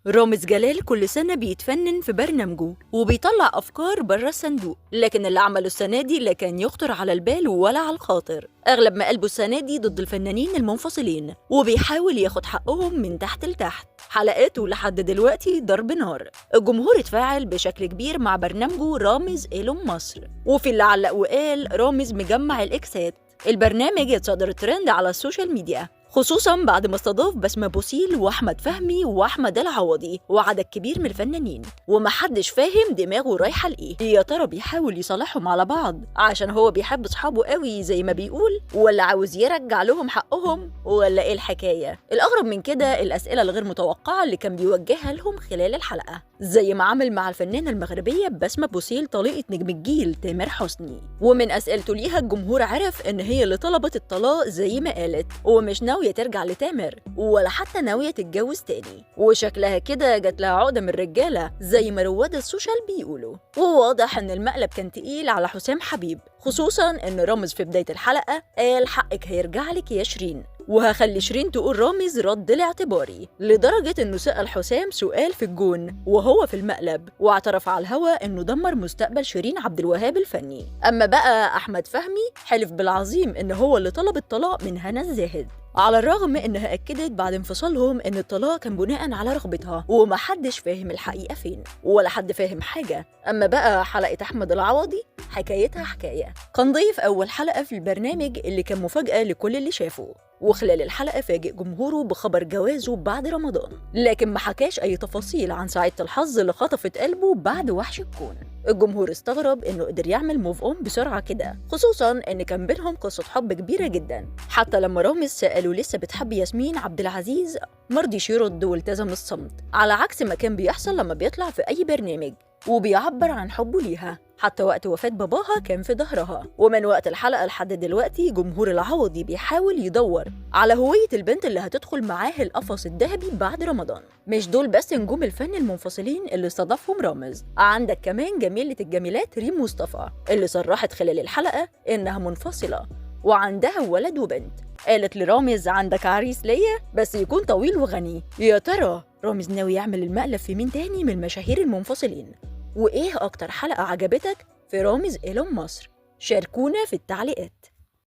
رامز جلال كل سنة بيتفنن في برنامجه وبيطلع أفكار بره الصندوق، لكن اللي عمله السنة دي لا كان يخطر على البال ولا على الخاطر. أغلب مقالبه السنة دي ضد الفنانين المنفصلين وبيحاول ياخد حقهم من تحت لتحت. حلقاته لحد دلوقتي ضرب نار. الجمهور اتفاعل بشكل كبير مع برنامجه رامز إلوم مصر، وفي اللي علق وقال رامز مجمع الإكسات. البرنامج اتصدر ترند على ال social media، خصوصا بعد ما استضاف بسمة بوسيل واحمد فهمي واحمد العوضي وعدد كبير من الفنانين، ومحدش فاهم دماغه رايحة لايه. يا ترى بيحاول يصالحهم على بعض عشان هو بيحب اصحابه قوي زي ما بيقول، ولا عاوز يرجع لهم حقهم، ولا ايه الحكاية؟ الاغرب من كده الاسئلة الغير متوقعه اللي كان بيوجهها لهم خلال الحلقة، زي ما عمل مع الفنانة المغربية بسمة بوسيل طليقه نجم الجيل تامر حسني. ومن اسئلته ليها الجمهور عرف ان هي اللي طلبت الطلاق زي ما قالت، ومش ناوية ترجع لتامر ولا حتى ناوية تتجوز تاني، وشكلها كده جات لها عقدة من الرجالة زي ما رواد ال social بيقولوا. وواضح ان المقلب كان تقيل على حسام حبيب، خصوصا ان رامز في بداية الحلقة قال حقك هيرجع لك يا شيرين، وهخلي شيرين تقول رامز رد لاعتباري، لدرجة انه سأل حسام سؤال في الجون وهو في المقلب، واعترف على الهوا انه دمر مستقبل شيرين عبد الوهاب الفني. اما بقى احمد فهمي حلف بالعظيم ان هو اللي طلب الطلاق من هنا الزاهد، على الرغم انها اكدت بعد انفصالهم ان الطلاق كان بناء على رغبتها، ومحدش فاهم الحقيقة فين ولا حد فاهم حاجة. اما بقى حلقة احمد العوضي حكايتها حكاية، كان ضيف اول حلقة في البرنامج اللي كان مفاجأة لكل اللي شافه، وخلال الحلقة فاجئ جمهوره بخبر جوازه بعد رمضان، لكن ما حكاش أي تفاصيل عن سعادة الحظ اللي خطفت قلبه بعد وحش الكون. الجمهور استغرب إنه قدر يعمل move on بسرعة كده، خصوصاً إن كان بينهم قصة حب كبيرة جداً. حتى لما رامز سأله لسه بتحب ياسمين عبد العزيز مرضيش يرد والتزم الصمت، على عكس ما كان بيحصل لما بيطلع في أي برنامج وبيعبر عن حبه ليها. حتى وقت وفاة باباها كان في ظهرها. ومن وقت الحلقة لحد دلوقتي جمهور العوضي بيحاول يدور على هوية البنت اللي هتدخل معاه القفص الذهبي بعد رمضان. مش دول بس نجوم الفن المنفصلين اللي استضافهم رامز، عندك كمان جميلة الجميلات ريم مصطفى اللي صرحت خلال الحلقة إنها منفصلة وعندها ولد وبنت. قالت لرامز عندك عريس ليا بس يكون طويل وغني. يا ترى رامز ناوي يعمل المقلب في مين تاني من المشاهير المنفصلين؟ وإيه أكتر حلقة عجبتك في رامز إلوم مصر؟ شاركونا في التعليقات.